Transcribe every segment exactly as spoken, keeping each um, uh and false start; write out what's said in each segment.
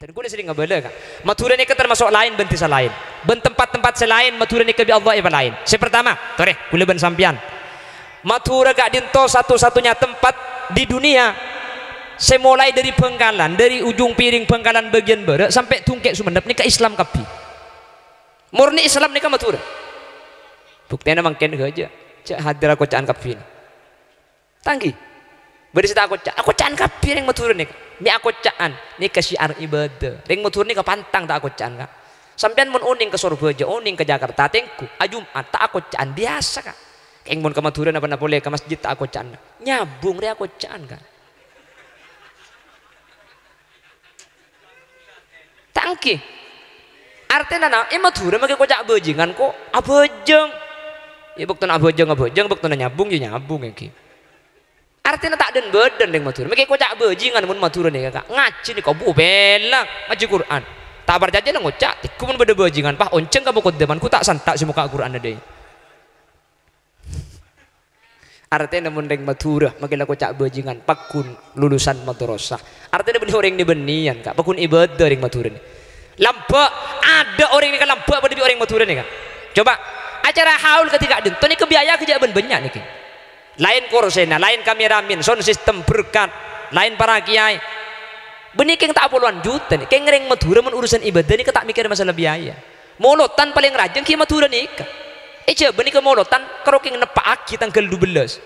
Dhân kaulâ serrèng abâlâ, Ka'. Madhurâ nèka tamaso' laèn bân dhisa laèn. Bân tempat-tempat sè laèn, Madhurâ nèka bi' Allah èpalaèn. Sè partama, torè, kaulâ bân sampèyan. Madhurâ ka'dinto satu-satunya tempat di dunia sè molaè dhâri Bhângkalan, dhâri ujung Piring Bhângkalan bâgiyân bârâ' sampè' dhungkè' Songennep nèka Islam kabbhi. Morni Islam nèka Madhurâ. Buktèna mangkèn ghâjâ, jhâ' hadir akoca'an kabbhi. Tangghi. Bâdâ sè ta' akoca', akoca'an kabbhi rèng Madhurâ nèka. Mè' akoca'an, nèka syiar ibadah. Rèng Madhurâ nèka pantang ta' akoca'an, Ka'. Sampèyan mon onèng ka Sorbhâjâ, onèng ka Jakarta, tèngghu, a-Jum'at, ta' akoca'an, biyasa, Ka'. Kèng mon ka Madhurâ napa-napa polè ka masjid ta' akoca'an. Nyambung rè akoca'an, Ka'. Ta' ènggi. Artèna na-, è Madhurâ makè koca' bhâjingan ko' abhâjâng. È bâktona abhâjâng, abhâjâng, bâktona nyambung, ya nyambung ènggi. Artèna ta' dhân-bâdhân rèng Madhurâ. Makè koca' bhâjingan mon Madhurâ nèka, Ka'. Ngajhi nèka bu bella ngajhi Qur'an. Ta' parcajâ la ngoca', tèngghu mon bâdâ bhâjingan, pas onjhâng ka moqaddaman, ghu ta' santa' sè mokka' Qur'anna dhâi. Artèna mon rèng Madhurâ, makè la koca' bhâjingan, pagghun lulusan madrasah. Artèna bânnè orèng nè-bânnèyan, Ka', pagghun ibadah rèng Madhurâ nè. Lambâ', adâ' orèng nèka lambâ' padâ bi' orèng Madhurâ nè, Ka'. Coba, acara haul kadhi ka'dinto nèka biaya ghâjâ' bân bânnya' nèka. Laèn korsèna, laèn kameramen, sound system, berkat, laèn para kiyaè. Bânnè kèng ta' polowan juta nè, kèng rèng Madhurâ mon urusan ibadah nèka ta' mèkkèrè masalah biaya. Molodhân palèng rajâ ènggi Madhurâ nèka. È Jhâbâ nèka molodhân karo kèng neppa'aghi tangghâl dubellâs.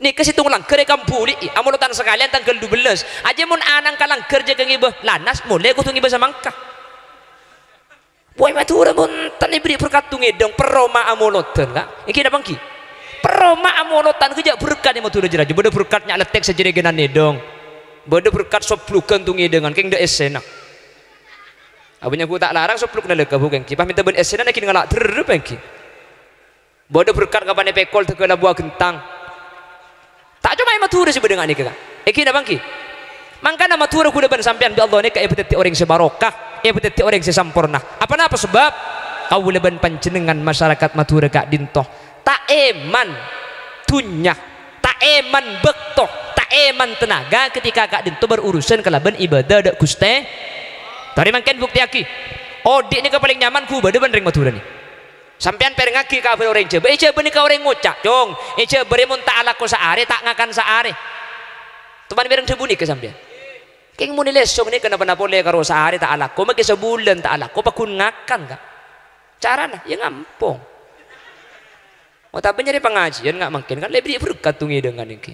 Nèka sèttong langghâr èkambhuli'i, amolodhân sakalèyan tangghâl dubellâs. Ajâ mon ana'na ka langghâr jhâ' ngèbâ lanas, molè kodhu ngèbâ samangka. Wâi, Madhurâ bhunten èbèrri' berkat tongèdhâng, perroma amolodhân, Ka'. Ènggi napa ènggi? Perroma amolodhân ghâjâ' berkat è Madhurâ jârèya. Bâdâ berkat nya' lettèk sajhârègghânan èdhâng. Bâdâ berkat soblugân tongèdhângan, kèng dâ' essèna. Abâ' nyabu ta' larang sobluk nalèka bu kènggi. Pas mènta bân essèna naghin ngala' dherrep ènggi. Bâdâ berkat kapane pekol tegala buwa gentang. Ta' coma è Madhurâ sè bâdâ nga' nèka, Ka'. Ènggi napa ènggi? Mangkana Madhurâ kaulâ bân sampèyan bi' Allah nèka èpadhâddhi orèng sè barokah, èpadhâddhi orèng sè samporna. Apa napa sabâb? Kaulâ bân panjhennengngan masyarakat Madhurâ ka'dinto ta' èman dhunnya. Ta' èman bâkto, ta' èman tenaga ketika ka'dinto berurusan kalabân ibadah dâ' Ghustè. Torè mangkèn buktèyaghi. Odi' nèka palèng nyaman ghubâdhâ bân rèng Madhurâ nè. Sampèyan pèrengngaghi kabhâr orèng Jhâbâ. È Jhâbâ nèka orèng ngoca', "Cong, è Jhâbâ rè mon ta' alako saarè, ta' ngakan saarè." Toman mèreng dhâbu nèka sampèyan. Kèng mon è lèsong nèka napa-napa polè karo saarè ta' alako, makè sabulân ta' alako, paggun ngakan, Ka'. Carana, ya ngampong. Otabâ nyarè pangajiyân nga' mangkèn kan lebbi berkat tongèdhângan ènggi.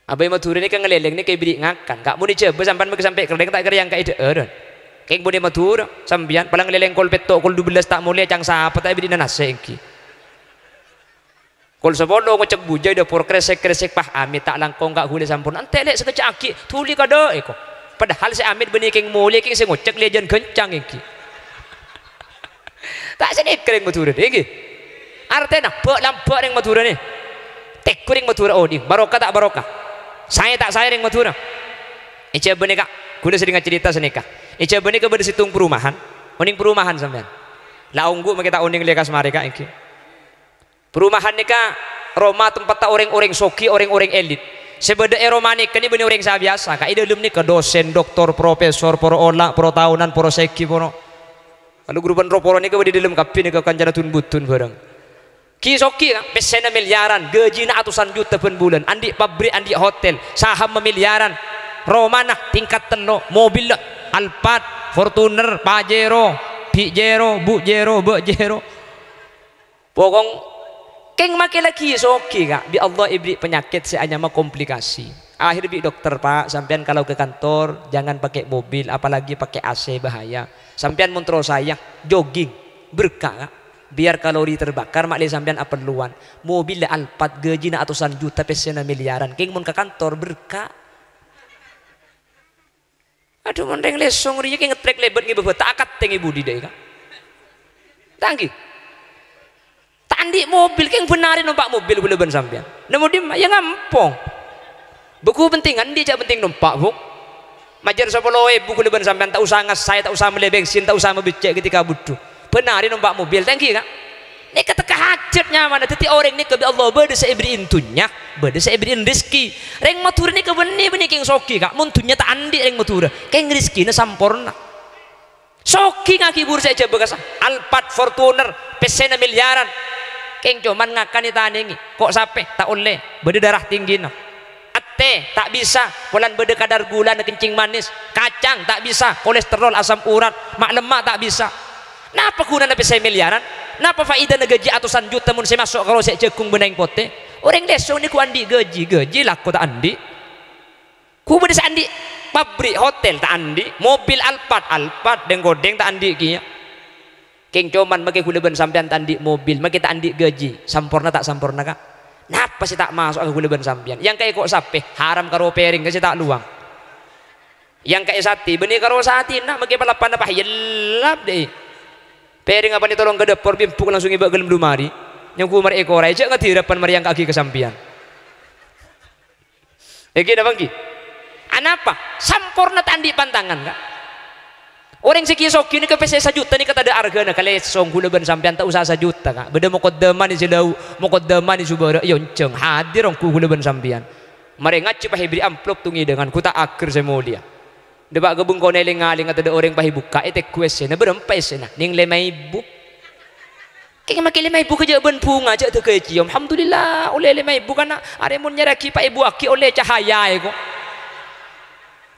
Abâ' è Madhurâ nèka ngalèlèng nèka èbèrri' ngakan. Ka' mon è Jhâbâ sampèyan makè sampè' kerrèng ta' kèra èyangka' è dhâ'ârân. Kèng mon è Madhurâ sampèyan palang ngalèlèng kol pètto', kol dubellâs ta' molè, cang sapa ta' èbèrri'na nasè' ènggi. Kol sapolo ngocèk bujâ è dâpor, kresek-kresek, "Pah, amèt ta' langkong, Ka', ghulâ sampon." "Ente', Lè', sakejjhâ' aghi', dhuli kadâ'," èko. Padahal sè amèt bânnè kèng molè, kèng sè ngocèk lèyan ghâncang ènggi. Ta' sanèka rèng Madhurâ, ènggi. Artèna, bâ'-lambâ' rèng Madhurâ nè. Tèngghu rèng Madhurâ odi', barokah ta' barokah? Saè ta' saè rèng Madhurâ? È Jhâbâ nèka, ghulâ sè dhingar carèta sanèka. È Jhâbâ nèka bâdâ sèttong perumahan. Onèng perumahan sampèyan? La ongghu makè ta' onèng lèkas marè, Ka', ènggi. Perumahan nèka roma tempatta orèng-orèng soghi, orèng-orèng elit. Sè bâdâ è roma nèka nè bânnè orèng sè abiyasa, Ka', è dâlem nèka dosen, doktor, profesor, para ola', para taonan, para sèghi, para. Kalu guru bân roporo nèka bâdâ è dâlem kabbhi nèka kancana dun-budun bhârâng. Ghi-soghi, Ka', pèssèna milyaran, ghâjina atosan juta bân bulân, andi' pabrik, andi' hotel, saham mamilyaran, romana tingkat tello', mobilla Alphard, Fortuner, Pajero, Bi' Jero, Bu' Jero, Bâ' Jero. Pokong, kèng makè la ghi-soghi, Ka', bi' Allah èbèrri' panyakèt sè anyama komplikasi. Akhèr bi' dokter, "Pak, sampèyan kalau ke kantor jangan pakai mobil, apalagi pakai A C, bahaya. Sampèyan mon terro saè, jogging, berkah, Ka'. Biar kalori terbakar, ma'lè sampèyan apelluwan. Mobil Alphard, ghâjina atosan juta, pèssèna milyaran. Kèng mon ka kantor, berkah." Adhu, mon rèng lèsong rèya kèng ngetrèk lèbât ngèbâ bhâta, akad tèngè budi dâ' èka. Tangghi. Ta' andi' mobil, kèng bân arè nompa' mobil ghulâ bân sampèyan. Nemmo dimma? Ya ngampong. Bâghu pentingan andi' jhâ' penting nompa', Bu. Majâr sapolo èbu ghulâ bân sampèyan ta' osa ngasaè, ta' osa mellè bensin, ta' osa mabeccè' ketika budhu. Bân arè nompa' mobil, tangghi, Ka'? Nèka tekka hajhât nyamana. Dhâddhi orèng nèka bi' Allah bâdâ sè èberri'i dhunnya, bâdâ sè èberri'i rejhekkè. Rèng Madhurâ nèka bânnè, bânnè kèng soghi, Ka'. Mon dhunnya ta' andi' rèng Madhurâ, kèng rejhekkèna samporna. Soghi ngaghi bhuru sè èjhâbâ kassa', Alphard, Fortuner, pèssèna milyaran. Kèng coma ngakan ètanèngè, ko' sapè, ta' ollè, bâdâ darah tingghina. Atè, ta' bisa, polana bâdâ kadar ghulâna kencing manis. Kacang, ta' bisa, kolesterol, asam urat, ma'-, lemma', ta' bisa. Napa ghunana pèssè milyaran? Napa faèdana ghâji atosan juta mon sè maso' karo sè jhâghung bân aèng potè? Orèng lèsong nèko andi' ghâji, ghâji lako ta' andi'. Ghu bâdâ sè andi' pabrik, hotel, ta' andi', mobil Alphard, Alphard, dheng-kodheng ta' andi' kèya. Kèng coma makè ghulâ bân sampèyan ta' andi' mobil, makè ta' andi' ghâji. Samporna ta' samporna, Ka'? Napa sè ta' maso'a ka ghulâ bân sampèyan? Èyangka'è ko' sapè, haram karo pèrèng, sè ta' lowang. Èyangka'è satè, bânnè karo satèna, makè palappana pas yellap, dâi. Pèrèng apa nè tolong ka dâpor, bi' embu' langsung èbâ' ka dâlem lumari. Nyongghu marè èkoraè, jhâ' ngadhirâ pan marè èyangka'aghi ka sampèyan. Èngghi napa èngghi? Anapa? Samporna ta' andi' pantangan, Ka'. Orèng sè ghi-soghi nèka pèssè sajuta nèka tadâ' arghâna, kalèsong ghulâ bân sampèyan ta' osa sajuta, Ka'. Bâdâ mokoddamah nè sè lau-, mokoddamah nè sè bârâ', èyonjhâng, hadir ongghu ghulâ bân sampèyan. Marè ngajhi pas èberri' amplop tong-ngèdângan, ghu ta' aghâr sè molèya. Dâpa' ka bengkona èlèng-ngalènga tadâ' orèng pas èbukka', ètengghu essèna, bârâmpa essèna? Nèng lèma èbu. Kèng makè lèma èbu kajhâ' bân bhunga, jhâ' dâgâ èciom. Alhamdulillah, ollè lèma èbu kana'. Arè mon nyarèaghi pa èbu aghi' ollè cahaya èko.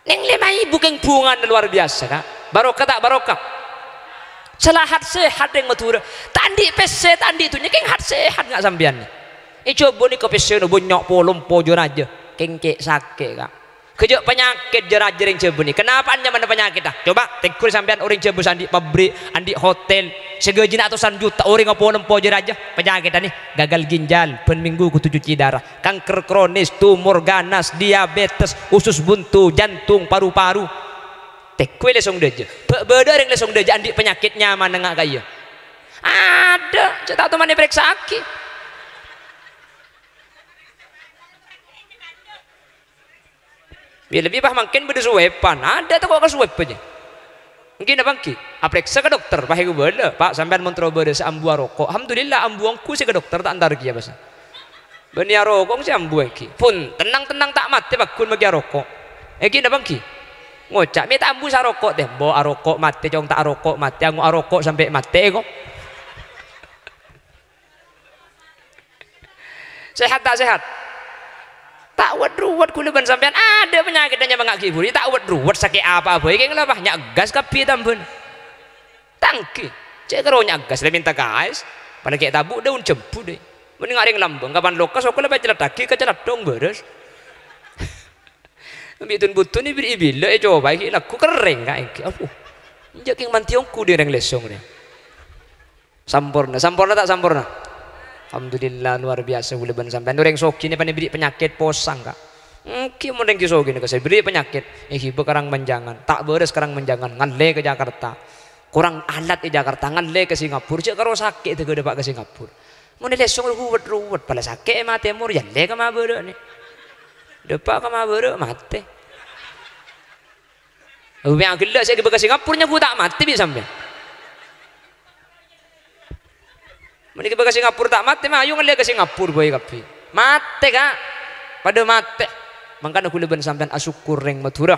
Nèng lèma èbu kèng bhungana lowar biyasa, Ka'. Barokah ta' barokah? Salahat sehat rèng Madhurâ. Ta' andi' pèssè, ta' andi' dhunnya, kèng hat sehat nga' sampèyan. Èjhâbâ nèka pèssèna bânnya' polompo jâ rajâ. Kèng cè' sakè', Ka'. Kajhâ' panyakèt jâ-rajâ rèng Jhâbâ nè. Kenapa nyamana panyakèt, ah? Coba tèngghu sampèyan orèng Jhâbâ sè andi' pabrik, andi' hotel, sè gajina atosan juta, orèng apolempo jâ-rajâ. Panyakèt nè, gagal ginjal, bân minggu kodhu cuci darah, kanker kronis, tumor ganas, diabetes, usus buntu, jantung, paru-paru. Tèngghu lèsong dâjâ. Bâ-, bâdâ orèng lèsong dâjâ andi' panyakèt nyamana nga' ka'iyâ? Adâ', cè' ta' toman èparèksa'aghi. Bi-, lebbi pas mangkèn bâdâ suwèpan. Adâ' tako' ka suwèp bâjâ. Èngghi napa èngghi? Aparèksa ka dokter, pas èkabâlâ, "Pak, sampèyan mon terro bârâs ambu aroko'." Alhamdulillah, ambu ongghu sè ka dokter ta' entar kèya, pas. Bânnè aroko' sè ambu èngghi. Pon, tennang-tennang ta' matè pagghun makè aroko'. Èngghi napa èngghi? Ngoca', "Mè' ta' ambu sè aroko', tè." Embo' aroko' matè, cong, ta' aroko' matè, ango' aroko' sampè' matè, ko'. Sehat ta' sehat? Ta' wet-ruwet ghulâ bân sampèyan. Adâ' panyakèt nyamana nga' ghi' bhuru, ta' wet-ruwet, sakè' apa'a bhâi kèng la, pas nya' gas kabbhi tambhâna. Ta' èngghi, cè' karo nya' gas la mènta kaès. Palaghi tabu' daun jambu, dâi. Mon nga' rèng lambâng, kapan lokas, soko la pacèlèddhâghi ka cèlèddhong bârâs. Bi' dun-budun èberri'i bilâ, ècobaè ghi' lagghu kerrèng, Ka', èngghi. Aduh. Enjâ' kèng mandhi ongghu dâ' rèng lèsong, dâi. Samporna, samporna ta' samporna? Alhamdulillah, luar biasa ghulâ bân sampèyan. Orèng soghi nè pan èberri' panyakèt posang, Ka'. Èngghi mon rèng soghi nè kassa' èberri' panyakèt, èghibâ ka rang manjângan, ta' bârâs ka rang manjângan, ngallè ka Jakarta. Korang alat è Jakarta, ngallè ka Singapura, jhâ' karo sakè' dâgâ dâpa' ka Singapura. Mon è lèsong ruwet-ruwet, pala sakè' è matè mor, yâ allè ka ma' bârâ' nè. Dâpa' ka ma' bârâ', matè. Mè' aghellâ' sè èghibâ ka Singapura nyabu ta' matè bi' sampèyan. Mon èghibâ ka Singapura ta' matè, mayu ngallè ka Singapura bhâi kabbhi. Matè, Ka'. Padâ matè. Mangkana ghulâ bân sampèyan asokkor rèng Madhurâ.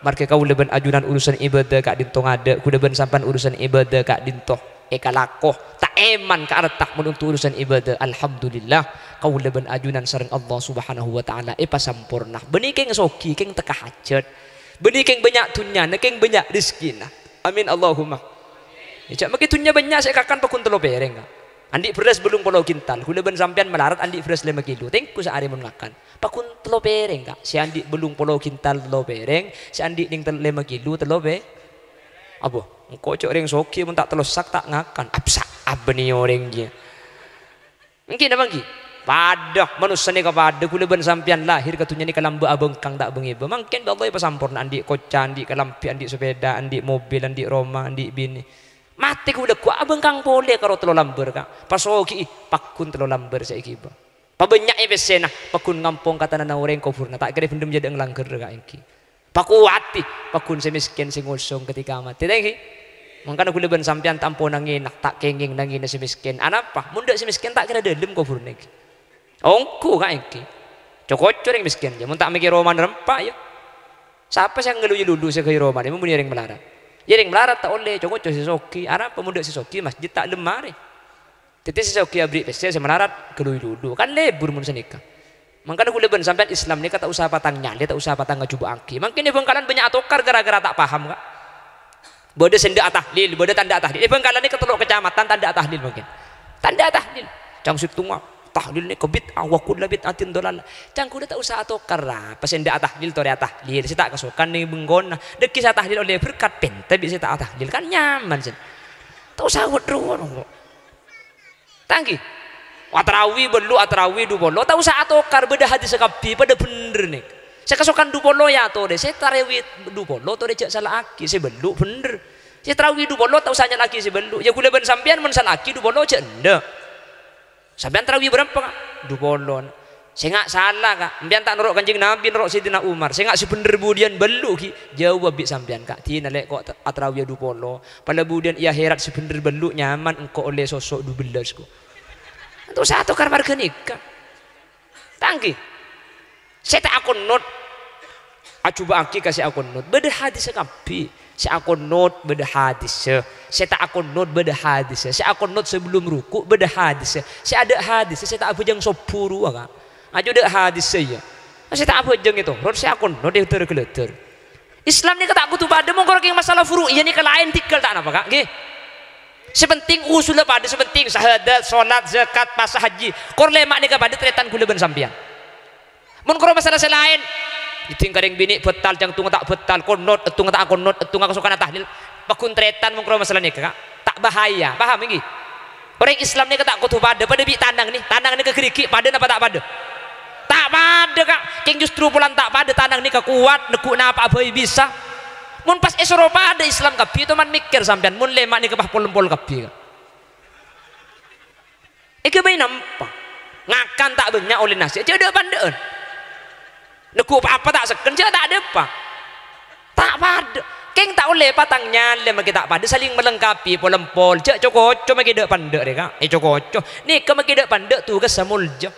Marghâ kaulâ bân ajunan urusan ibadah ka'dinto ngadâ', ghulâ bân sampèyan urusan ibadah ka'dinto èkalako. Ta' èman ka arta mon onto' urusan ibadah. Alhamdulillah, kaulâ bân ajunan sareng Allah Subhanahu wa Ta'ala èpasamporna. Bânnè kèng soghi, kèng tekka hajhât. Bânnè kèng bânnya' dhunnyana, kèng bânnya' rejhekkèna. Amin, Allahumma. Yâ, jhâ' makè dhunnya bânnya' sè èkakan pagghun tello pèrèng, Ka'. Andi' bherrâs bâllung polo kintal, ghulâ bân sampèyan malarat andi' bherrâs lèma kilo, tèngghu saarè mon ngakan. Pagghun tello pèrèng, Ka'. Sè andi' bâllung polo kintal tello pèrèng, sè andi' nèng tel-, lèma kilo tello pè-, apa? Engko' jhâ' orèng soghi mon ta' tello sak ta' ngakan. Apsa, abâ nè orèng jiyâ. Èngghi napa èngghi? Padâ, manossa nèka padâ, ghulâ bân sampèyan lahèr ka dhunnya nèka lambâ' abhângkang ta' bângèbâ. Mangkèn bi' Allah èpasamporna, andi' koca, andi' kalambhi, andi' sapèda, andi' mobil, andi' roma, andi' binè. Matè ghu-lagghu abhângkang polè karo tello lambâr, Ka'. Pasoghi'i, pagghun tello lambâr sè èghibâ. Pabânnya'è pèssèna, pagghun ngampong ka tanana orèng kobhurrâ, ta' kèra bhendhem jhâ' dâ' nglangghâr, Ka', èngghi. Pakowati, pagghun sè mèskèn, sè ngosong ketika matè, ta' èngghi? Mangkana ghulâ bân sampèyan ta' ampo nangèna, ta' kèngèng nangèna sè mèskèn. Anapa? Mon dâ' sè mèskèn ta' kèra dhâlem kobhurânna ènggi. Ongghu ka ènggi. Co-koco rèng mèskèn, jâ mon ta' mèkkè romana rempa', yâ. Sapa sè ngaloyi lulu sè ghâi romana, mon bânnè rèng malarat? Yâ rèng malarat ta' ollè, co-koco sè soghi. Arapa mon dâ' sè soghi, masjid ta' lem marè. Dhâddhi sè soghi aberri' pèssè, sè malarat ghâlui lulu. Kan lebur mon sanèka. Mangkana ghulâ bân sampèyan Islam nèka ta' osa patang nyalè, ta' osa patang ajubâ'aghi. Mangkèn è Bhângkalan bânnya' atokar ghârâ-ghârâ ta' paham, ka'. Bâdâ sè endâ' atahlil, bâdâ ta' endâ' atahlil. È Bhângkalan nèka tello' kacamatan ta' endâ' atahlil mangkèn. Ta' endâ' atahlil. Cang sèttonga, tahlil nèka bid'ah, wa kullu bid'atin dhalalah. Cang ghulâ ta' osa atokar, ra. Pas endâ' atahlil, torè atahlil. Sè ta' kasokan neng bengkona. Dhâggi' sè atahlil ollè berkat, pènta bi' sè ta' atahlil. Kan nyaman, sèn. Ta' osa wèt-rowèt. Tangghi. Atarawi bâllu', atarawi du polo, ta' osa atokar, bâdâ hadis kabbhi, padâ bhendher, nèng. Sè kasokan du polo, yâ, torè. Sè tarawi du polo, torè jhâ' sala'aghi, sè bâllu' bhendher. Sè tarawi du polo, ta' osa nyala'aghi sè bâllu'. Yâ, ghulâ bân sampèyan mon sala'aghi du polo, jhâ' endâ'. Sampèyan tarawi bârâmpa, Ka'? Du polo. Sènga' sala, Ka'. Sampèyan ta' noro' Kanjeng Nabi, noro' Sayyidina Umar. Sènga' sè bhendher budiyân bâllu' ghi'? Jâwâb bi' sampèyan, Ka'. Dina lè' ko' ta-, atarawi du polo. Pala budiyân è akhèrat sè bhendher bâllu' nyaman engko' ollè soso' du bellâs, ko'. Ento sè atokar marghâ nèka. Tangghi. Sè ta' akonot, ajubâ'aghi ka sè akonot. Bâdâ hadis kabbhi. Sè akonot bâdâ hadis. Sè ta' akonot bâdâ hadis. Sè akonot sabellum ruku' bâdâ hadis. Sè adâ' hadis, sè ta' abhâjâng sobbhu rowa, Ka'. Ajo dâ' hadis, yâ. Sè ta' abhâjâng ètoron, sè akonot èdhâr-ghâlâdhâr. Islam nèka ta' kodhu padâ, mongkor kèng masalah furu'iyah nèka laèn tèghâl ta' napa, Ka'? Ngghi. Sè penting usulla padâ, sè penting syahadat, salat, zakat, pasa, haji. Kor lèma' nèka padâ tarètan ghulâ bân sampèyan. Mon kor masalah sè laèn, ngèdhing ka rèng binè' bhâtal, cangtongnga ta' bhâtal, konot, èttongnga ta' akonot, èttongnga kasokanna tahlil, pagghun tarètan mon kor masalah nèka, Ka'. Ta' bahaya, paham ngghi? Orèng Islam nèka ta' kodhu padâ, padâ bi' tanang nè. Tanang nèka ghârighi' padâ napa ta' padâ? Ta' padâ, Ka'. Kèng justru polana ta' padâ, tanang nèka kowat, neggu' napa'a bhâi bisa. Mon pas èsoro padâ Islam kabbhi, toman mèkkèr sampèyan, mon lèma' nèka pas pol-empol kabbhi, Ka'. Èghâbây nampa. Ngakan ta' bânnya' ollè nasè', jhâ' dâ'-pandâ'ân. Neggu' pa-apa ta' sekken, jhâ' ta' dâpa'. Ta' padâ. Kèng ta' ollè patang nyalè makè ta' padâ, saling melengkapi, pol-empol. Jhâ' co-koco makè dâ'-pandâ' rè, Ka'. Eh, co-koco. Nèka makè dâ'-pandâ' tugassa molja.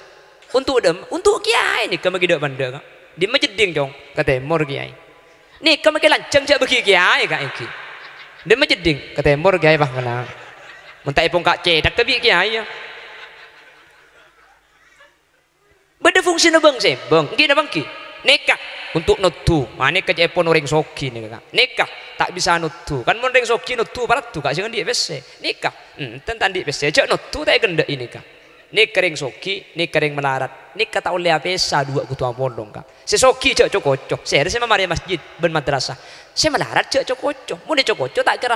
Untuk dâ-, untuk kèyaè nèka makè dâ'-pandâ', Ka'. Dimma jeddhing, Cong? Ka tèmor kèyaè. Nèka makè lanjhâng jhâ' bâgi kèyaè, Ka', ènggi. Dimma jeddhing? Ka tèmor kèyaè, Pak, ngala'. Mon ta' èpongka' cèthak kabbhi kèyaè, yâ. Bâdâ fungsina bâng-sèbâng, ènggi napa ènggi? Nèka untuk noddu. Ma' nèka ca'èpon orèng soghi nèka, Ka'. Nèka ta' bisa noddu. Kan mon orèng soghi noddu paraddu, Ka', sè andi' pèssè. Nèka, enten ta' andi' pèssè, jhâ' noddu ta' èkendhâ'i nèka. Nèka rèng soghi, nèka rèng malarat. Nèka ta' ollè apèsa duwâ' kodhu apolong, Ka'. Sè soghi jhâ' co-koco, sèrè sè mamarè masjid bân madrasah. Sè malarat jhâ' co-koco. Mon èco-koco ta' kèra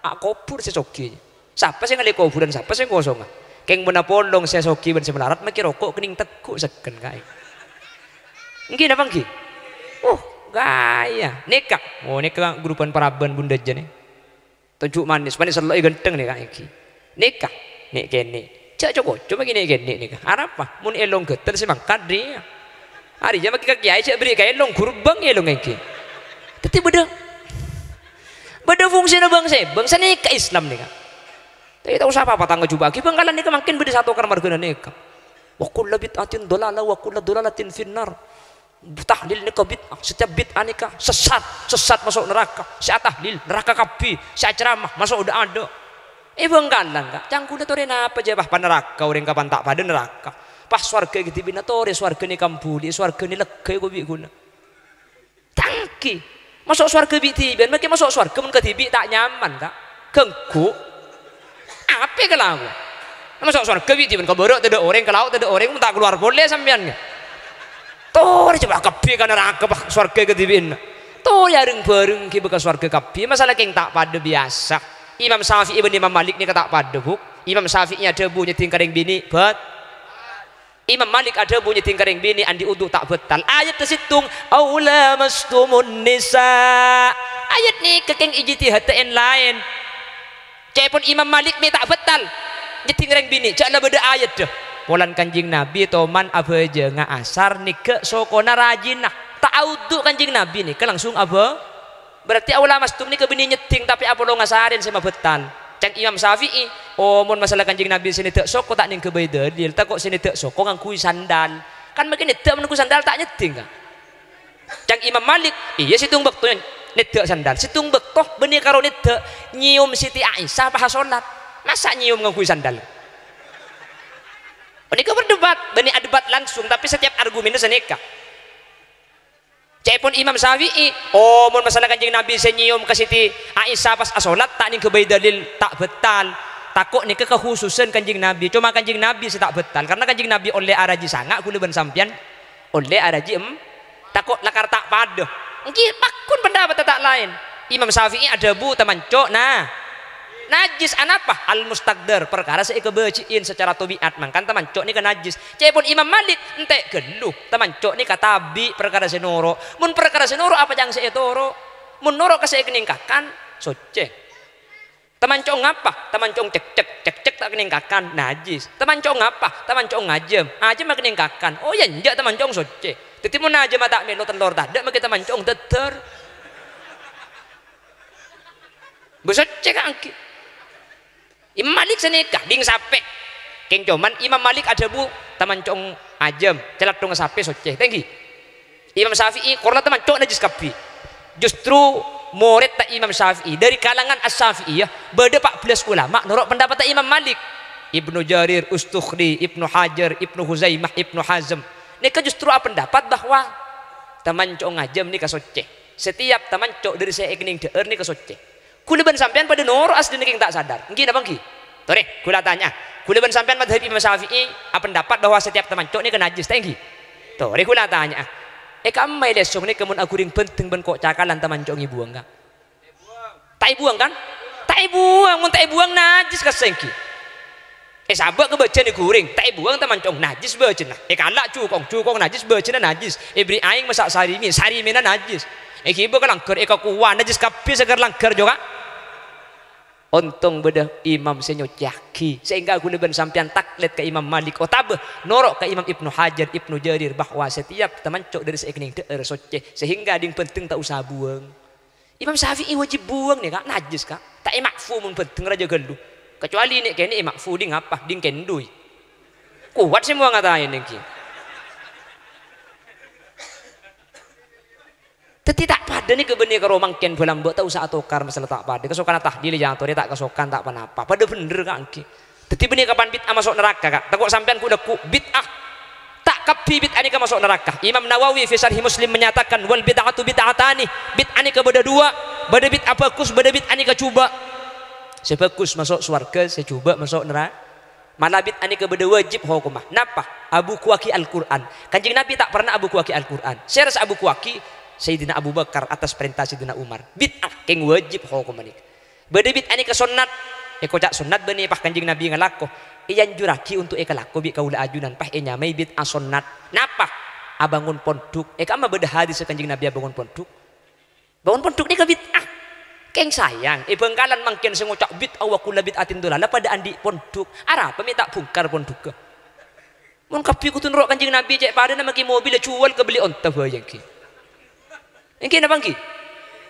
akobhur sè soghi. Sapa sè ngallè kobhurân, sapa sè ngosonga? Kèng mon apolong sè soghi bân sè malarat makè roko' kennèng tegghu' sekken kaè. Ènggi napa ènggi? Uh, gaya. Nèka. Oh, nèka gurubân paraban bundâ jâ nè. Tonju' manis, manis sello'è ghântheng nèka ènggi. Nèka. Nè' kènè'. Jhâ' co-koco makè nè' kènè' nèka. Arapa? Mon èlong ghâtel sè mangkat rèya. Arèya makè ka kèyaè jhâ' bâri' ka èlong, ghurbâng èlong ènggi. Dhâddhi bâdâ, bâdâ fungsina bâng-sèbâng, sanèka Islam nèka. Tapè ta' osa apa-apa tang ajubâ'aghi Bhângkalan nèka mangkèn bâdâ sè atokar marghâna nèka. Wa kullu bid'atin dhalalah wa kullu dhalalatin finnar. Tahlil nèka bid'ah, setiap bid'ah nèka sesat, sesat maso' naraka. Sè atahlil, naraka kabbhi, sè acaramah, maso' dâ'-adâ'. È Bhângkalan, Ka', cangkuna torè napa jâ, pas naraka orèng kapan ta' padâ naraka. Pas sowarghâ kadhibi'na torè sowarghâna kambuli, sowarghâna lèghâ èkobi' ghuna. Tangghi. Maso' sowarghâ bi' dhibi'ân, makè maso' sowarghâ mon kadhibi' ta' nyaman, Ka'. Ganggu. Apa kalako? Maso' sowarghâ bi' dhibi'ân, ka bârâ' tadâ' orèng, ka lao' tadâ' orèng, mon ta' kalowar polè sampèyan, Ka'. Torè jâ' bâ' kabbhi ka naraka, bâ' sowarghâ kadhibi'ân. Torè areng-bhâreng ghi' bâ' ka sowarghâ kabbhi. Masalah kèng ta' padâ biyasa. Imam Syafi'i bân Imam Malik nèka ta' padâ, Bu'. Imam Syafi'i adhâbu nyèddhing ka rèng binè', bât. Imam Malik adhâbu nyèddhing ka rèng binè' andi' wudu ta' bâtal. Ayatta sèttong, "Au lamastumun nisa." Ayat nèka kèng ijtihadda èn-laèn. Ca'èpon Imam Malik mè' ta' bâtal. Nyèddhing rèng binè', jâ' la bâdâ ayatta. Polana Kanjeng Nabi toman abhâjânga asar nèghâ' sokona rajina. Ta' awudu Kanjeng Nabi nèka langsung abhâ-, Berarti aula mastum nèka bânnè nyèddhing, tapè apolonga sarèn sè mabhâtal. Ca'na Imam Syafi'i, "Oh, mon masalah Kanjeng Nabi sè nèddhâ' soko ta' nèng ghâbây dalil, tako' sè nèddhâ' soko ngangghuy sandal." Kan mangkèn nèddhâ' mon ngangghuy sandal ta' nyèddhing, Ka'? Ca'na Imam Malik, "Iyâ, sèttong bâkto nèddhâ' sandal, sèttong bâkto bânnè karo nèddhâ' nyèyom Siti Aisyah pas asolat. Masa' nyèyom ngangghuy sandal?" Panèka berdebat, bânnè adebat langsung, tapè setiap argumennya sanèka. Ca'èpon Imam Syafi'i, "Oh, mon masalah Kanjeng Nabi sè nyèyom ka Siti Aisyah pas asolat, ta' nèng ghâbây dalil ta' bhâtal. Tako' nèka kakhususan Kanjeng Nabi. Coma Kanjeng Nabi sè ta' bhâtal, karena Kanjeng Nabi ollè arajhi sanga', ghulâ bân sampèyan ollè arajhi, em, tako' lakar ta' padâ." Èngghi, pagghun pendapat ta' laèn. Imam Syafi'i adhâbu tamanco', nah, najjhis. Anapa? Al-mustaqdar, parkara sè èkabâji'in sacara tabi'at, mangkana tamanco' nèka najjhis. Ca'èpon Imam Malik, "Ente' ghâllu, tamanco' nèka tabi' parkara sè noro'. Mon parkara sè noro', apa ca'na sè ètoro'? Mon noro' ka sè èkennèng kakan, soccè." Tamanco' ngapa? Tamanco' cekcek, cekcek ta' kennèng kakan, najjhis. Tamanco' ngapa? Tamanco' ngajâm, ajâm kennèng kakan. Oh, iyâ, enjâ', tamanco' soccè. Dhâddhi, mon ajâmma ta' mèlo tellor tadâ', mangkèn tamanco' dâddâr. Bâ soccè kaangghuy. Imam Malik sanèka, ding sapè. Kèng coma Imam Malik adhâbu, "Tamanco' ajâm, calathongnga sapè soccè." Ta' èngghi. Imam Syafi'i, "Kor la tamanco' najjhis kabbhi." Justru morèdda Imam Syafi'i, dâri kalangan Asy-Syafi'iyah, bâdâ pa' bellâs ulama noro' pendapatnya Imam Malik. Ibnu Jarir, Ustukhri, Ibnu Hajar, Ibnu Huzaimah, Ibnu Hazm. Nèka justru apendapat bahwa tamanco' ngajâm nèka soccè. Setiap tamanco' dâri sè èkennèng dâ'âr nèka soccè. Ghulâ bân sampèyan padâ noro' asllina kèng ta' sadar. Èngghi napa èngghi? Torè, ghulâ tanya'a. Ghulâ bân sampèyan madhâb Imam Syafi'i apendapat bahwa setiap tamanco' nèka najjhis, ta' èngghi? Torè ghulâ tanya'a. È ka'emma è lèsong nèka mon aghuring bhândheng bân ko' cakalan tamanco' ngèbuwâng, Ka'? Ta' èbuwâng, kan? Ta' èbuwâng, mon ta' èbuwâng najjhis kassa' èngghi. Èsabâ' ka bâjâna ghuring, ta' èbuwâng tamanco' najjhis bâjâna. Èkala' jukong, jukong najjhis, bâjâna najjhis. Èberri' aèng massa' sarimi, sarimina najjhis. Èghibâ ka langghâr, èkakowa, najjhis kabbhi sèngghâr langghâr jâ, Ka'. Ontong bâdâ imam sè nyoccèyaghi, sehingga ghulâ bân sampèyan taklid ka Imam Malik otabâ noro' ka Imam Ibnu Hajar, Ibnu Jarir, bahwa setiap tamanco' dâri sè èkennèng dâ'âr soccè, sehingga ding bhândheng ta' osa buwâng. Imam Syafi'i wajib buwâng nèka, najjhis, Ka'. Ta' èma'fu mon bhândheng rajâ ghâllu. Kecuali nè'-kènè' èma'fu, ding apa? Ding kèndhuy. Kowat sè mowa ngataè nèngghi. Dhâddhi ta' padâ nèka bânnè karo mangkèn bâlâmbâ' ta' osa atokar masalah ta' padâ. Kasokanna tahlil èyatorè ta' kasokan ta' ponapa. Padâ bhendher kaangghuy. Dhâddhi bânnè kapan bid'ah maso' naraka, Ka'? Tako' sampèyan ghu-lagghu bid'ah. Ta' kabbhi bid'ah nèka maso' naraka. Imam Nawawi fi Syarhi Muslim menyatakan, "Wal bid'atu bid'atani." Bid'ah nèka bâdâ duwâ', bâdâ bid'ah bhâghus, bâdâ bid'ah nèka jhubâ'. Sè bhâghus maso' sowarghâ, sè jhubâ' maso' nara-, Mala bid'ah nèka bâdâ wajib hokomma. Napa? Abhughuwaghi Al-Qur'an. Kanjeng Nabi ta' parna abhughuwaghi Al-Qur'an. Sèra sè abhughuwaghi? Sayyidina Abu Bakar atas perintah Sayyidina Umar. Bid'ah, kèng wajib hokomma nèka. Bâdâ bid'ah nèka sonnat. Èkoca' sonnat bânnè pas Kanjeng Nabi ngalako. Èanjurraghi untuk èkalako bi' kaulâ ajunan, pas ènyamaè bid'ah sonnat. Napa? Abângon pondhuk. È ka'emma bâdâ hadis Kanjeng Nabi abângon pondhuk? Bângon pondhuk nèka bid'ah. Kèng sayang, è Bhângkalan mangkèn sè ngoca' bid'ah wa kullu bid'atin dhalalah padâ andi' pondhuk. Arapa mè' ta' bhungkar pondhughâ? Mon kabbhi kodhu noro' Kanjeng Nabi cè' padâna makkè mobilla jhuwâl kabelli onta bhâi èngghi. Èngghi napa èngghi?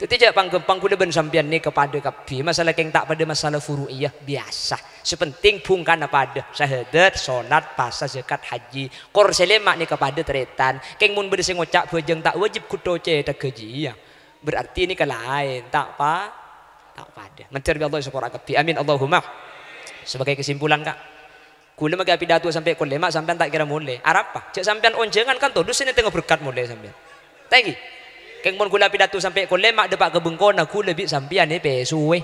Dhâddhi jhâ' pang-ghâmpang ghulâ bân sampèyan nèka padâ kabbhi. Masalah kèng ta' padâ masalah furu'iyah biyasa. Sè penting bhungkana padâ. Syahadat, sholat, pasa, zakat, haji. Kor sè lèma' nèka padâ tarètan. Kèng mon bâdâ sè ngoca' bhâjâng ta' wajib ghutto cèthagghâ jiyâ. Berarti nèka laèn, ta' pa-, ta' padâ. Mandhâr bi' Allah èsapora kabbhi. Amin, Allahumma. Sebagai kesimpulan, Ka'. Ghulâ makkè apidato sampè' kol lèma', sampèyan ta' kèra molè. Arapa? Jhâ' sampèyan onjhângan kan todus sè nètèngnga berkat molè sampèyan. Ta' èngghi? Kèng mon ghulâ apidato sampè' kol lèma', dâpa' ka bengkona, ghulâ bi' sampèyan èpèsowè.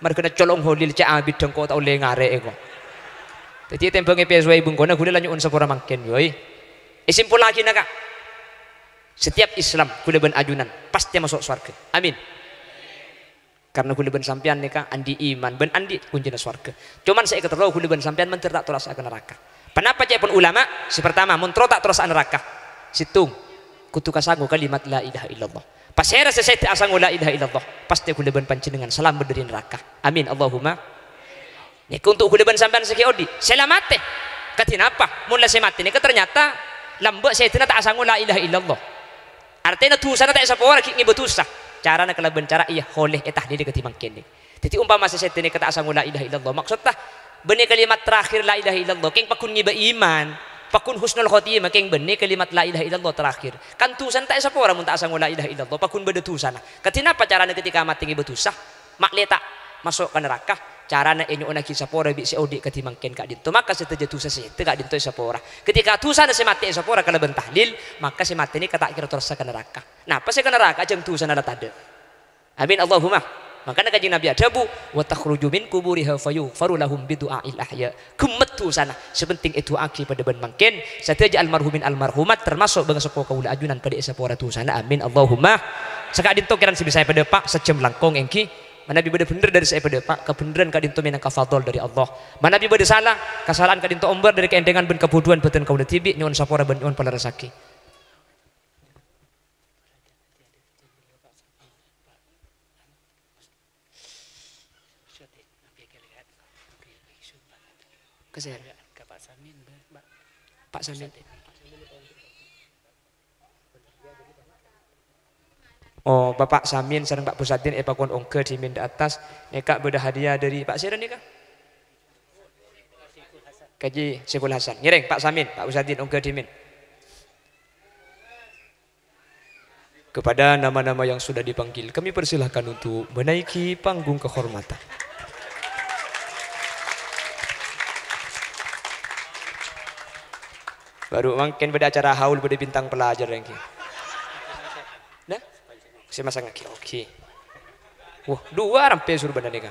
Marghâna colong Holil cè' abit dhângko' ta' ollè ngarè' èko. Dhâddhi ètèmbhâng èpèsowè bengkona, ghulâ la nyo'on sapora mangkèn, yoi. Èsimpollaghina, Ka'. Setiap Islam, ghulâ bân ajunan, pastè maso' sowarghâ. Amin. Karna ghulâ bân sampèyan nèka andi' iman bân andi' koncèna sowarghâ. Coman sè èkaterro ghulâ bân sampèyan mandhâr ta' terrosa ka naraka. Ponapa ca'èpon ulama? Sè partama, mon terro ta' terrosa naraka, sèttong, kodhu kasango kalimat la ilaha illallah. Pasèra sè sèdhâ asango la ilaha illallah, pastè ghulâ bân panjhennengngan salamet dâri naraka. Amin, Allahumma. Nèka untuk ghulâ bân sampèyan sè ghi' odi', sè la matè. Kadhi napa? Mon la sè matè nèka ternyata lambâ' sèdhâna ta' asango la ilaha illallah. Artèna dhusana ta' èsapora ghi' ngèbâ dhusa. Carana kalabân cara iyâ holè ètahlili kadhi mangkèn. Dhâddhi, ompama sè sèdhâ nèka ta' asango la ilaha illallah, maksodda bânnè kalimat terakhir la ilaha illallah, kèng pagghun ngibâ iman, pagghun husnul khotimah, kèng bânnè kalimat la ilaha illallah terakhir. Kan dhusana ta' èsapora mon ta' asango la ilaha illallah, pagghun bâdâ dhusana. Kadhi napa carana ketika matè ngibâ dhusa? Ma'lè ta' maso' ka naraka. Carana ènyo'onnaghi sapora bi' sè odi' kadhi mangkèn ka'dinto, maka sadhâjâ dhusa sè sèdhâ ka'dinto èsapora. Ketika dhusana sè matè èsapora kalabân tahlil, maka sè matè nèka ta' kèra terrosa ka naraka. Napa sè ka naraka? Jhâng dhusana la tadâ'. Amin, Allahumma. Mangkana Kanjeng Nabi adhâbu, "Wa takhruju min quburiha fayughfaru lahum bidu'ail ahya." Ghemmet dhusana, sè penting èdu'aaghi padâ bân mangkèn, sadhâjâ almarhumin almarhumat, termaso' bângaseppo kaulâ ajunan padâ èsapora dhusana. Amin, Allahumma. Saka'dinto kèran sè bisa èpadâpa', sajjhâm langkong èngghi. Manabi bâdâ bhendher dâri sè èpadâpa', kabhendherran ka'dinto mènangka fadl dâri Allah. Manabi bâdâ sala, kasala'an ka'dinto ombâr dâri kaèndhengan bân kabhudhuwân bâdân kaulâ dhibi', nyo'on sapora bân nyo'on palerressaghi. Ka sèra? Pak Samin. Oh, Bapak Samin sareng Pak Pusadin èpakon ongghâ dhimèn dâ' attas. Nèka bâdâ hadiah dâri Pak sèra nèka? Kaji Saiful Hasan. Ngèrèng, Pak Samin, Pak Pusadin ongghâ dhimèn. Kepada nama-nama yang sudah dipanggil, kami persilahkan untuk menaiki panggung kehormatan. Baru mangkèn bâdâ acara haul, bâdâ bintang pelajar èngghi. Nah, sè masangaghi, oke. Wah, duwâ' rampè soro bâdâ nèka.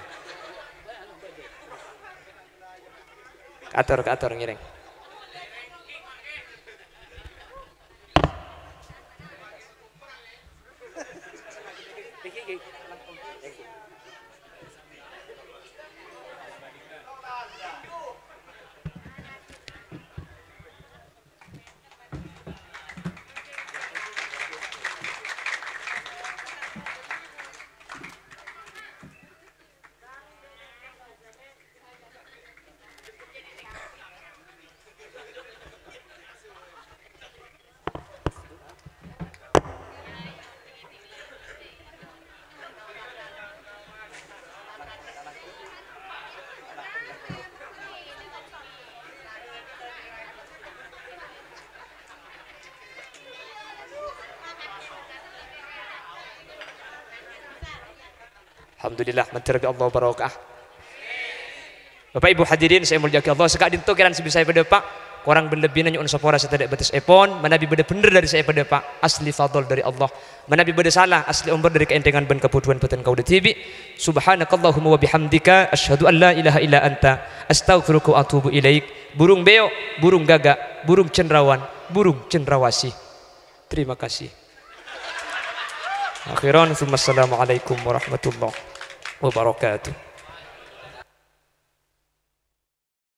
Kaator, kaator, ngèrèng. Alhamdulillah, mandhâr bi' Allah barokah. Bapak Ibu hadirin sè èmoljâ'aghi Allah, saka'dinto kèran sè bisa èpadâpa', korang bân lebbina nyo'on sapora sè tadâ' bâtessèpon, manabi bâdâ bhendher dâri sè èpadâpa', asli fadl dâri Allah. Manabi bâdâ sala, asli ombâr dâri kaèndhengan bân kabhudhuwân bâdân kaulâ dhibi'. Subhanakallahumma wa bihamdika, asyhadu an la ilaha illa anta, astaghfiruka wa atubu ilaik. Burung beo', burung gagak, burung cendrawan, burung cendrawasih. Terima kasih. Akhiran, tsumma assalamualaikum warahmatullahi wabarakatuh.